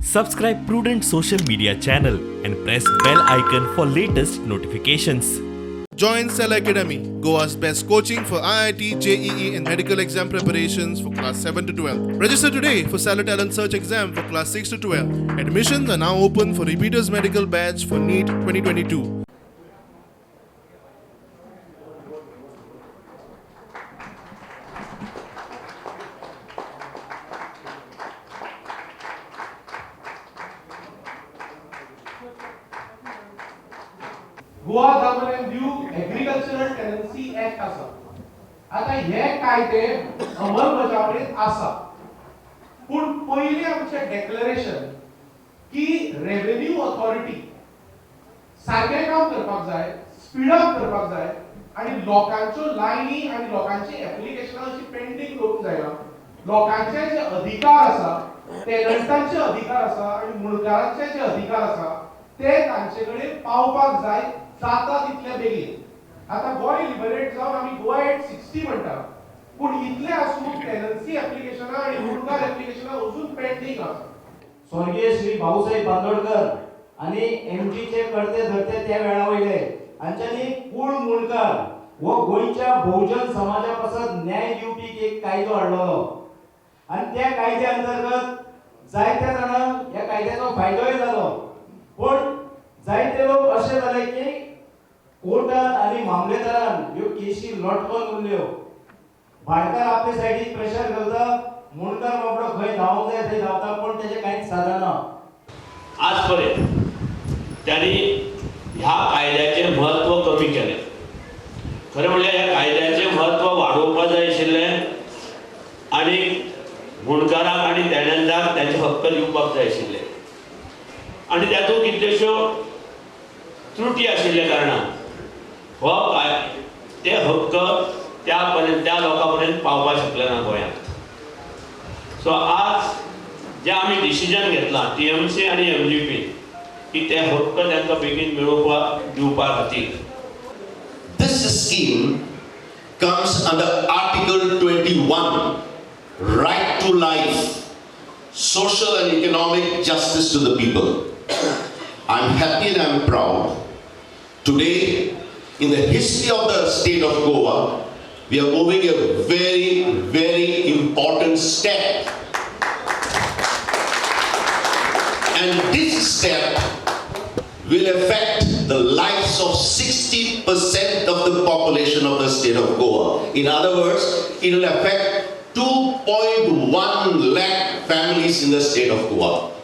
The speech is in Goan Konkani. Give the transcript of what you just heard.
Subscribe Prudent social media channel and press bell icon for latest notifications. Join Cell Academy, Goa's best coaching for IIT, JEE, and medical exam preparations for class 7 to 12. Register today for Cellar Talent Search exam for class 6 to 12. Admissions are now open for repeaters medical batch for NEET 2022. Goa Daman and Diu agricultural tenancy act आसा. आतां हे कायदे अंमलबजावणेंत आसा, पूण पयलीं आमचें डेक्लरेशन की रेव्हेन्यू ऑथॉरिटी सारकें काम करपाक जाय, स्पीड अप करपाक जाय आनी लोकांच्यो लायनी आनी लोकांची एप्लिकेशनां अशी पेंडींग दवरूंक जायना. लोकांचे जे अधिकार आसा, टेनंटांचे अधिकार आसा आनी मुणकारांचे जे अधिकार आसा ते तांचे कडेन पावपाक जाय जाता तितले बेगीन. आतां गोंय लिबरेट जावन आमी गोवा एट 60 म्हणटा, पूण इतलें आसून टेनन्सी एप्लिकेशनां आनी मुणकार एप्लिकेशनां अजून पेंडींग आसा. स्वर्गीय श्री भाऊसाहेब बांदोडकर आणि एमजीचे कर्ते धरते त्या वेळा वयले हांच्यांनी कूळ मुंडकार हो गोंयच्या बहुजन समाजा पासत न्याय दिवपी एक कायदो हाडलेलो आनी त्या कायद्या अंतर्गत जायत्या जाणांक ह्या कायद्याचो फायदोय जालो, पूण जायते लोक अशे जाले की कोर्टान आनी मामलेदारान ह्यो केशी लटकोन उरल्यो. भाटकार आपले सायडीक प्रेशर घालता, मुंडकार बाबडो खंय धांवंक जाय थंय धांवता, पूण तेजें कांयच सादना. आजपर्यंत त्यांनी ह्या कायद्याचें म्हत्व कमी केलें. खरें म्हणल्यार ह्या कायद्याचें म्हत्व वाडोवपा जाय आशिल्लें आनी मुंडकारांक आनी टेनंटाक तांचे हक्क दिवपाक जाय आशिल्ले आनी तातूंत कितल्योश्यो त्रुटी आशिल्ल्या कारणान हो काय ते हक्क त्या पर्यंत त्या लोकां पर्यंत पावपाक शकले ना गोंयांत. सो आज जे आमी डिसिजन घेतलां टीएमसी आनी एमजीपी की ते हक्क तांकां बेगीन मेळोवपाक दिवपा खातीर. This scheme comes under Article 21, Right to Life, Social and Economic Justice to the People. I'm happy and I'm proud. Today, in the history of the state of Goa, we are moving a very, very important step. And this step will affect the lives of 60% of the population of the state of Goa. In other words, it will affect 2.1 lakh families in the state of Goa.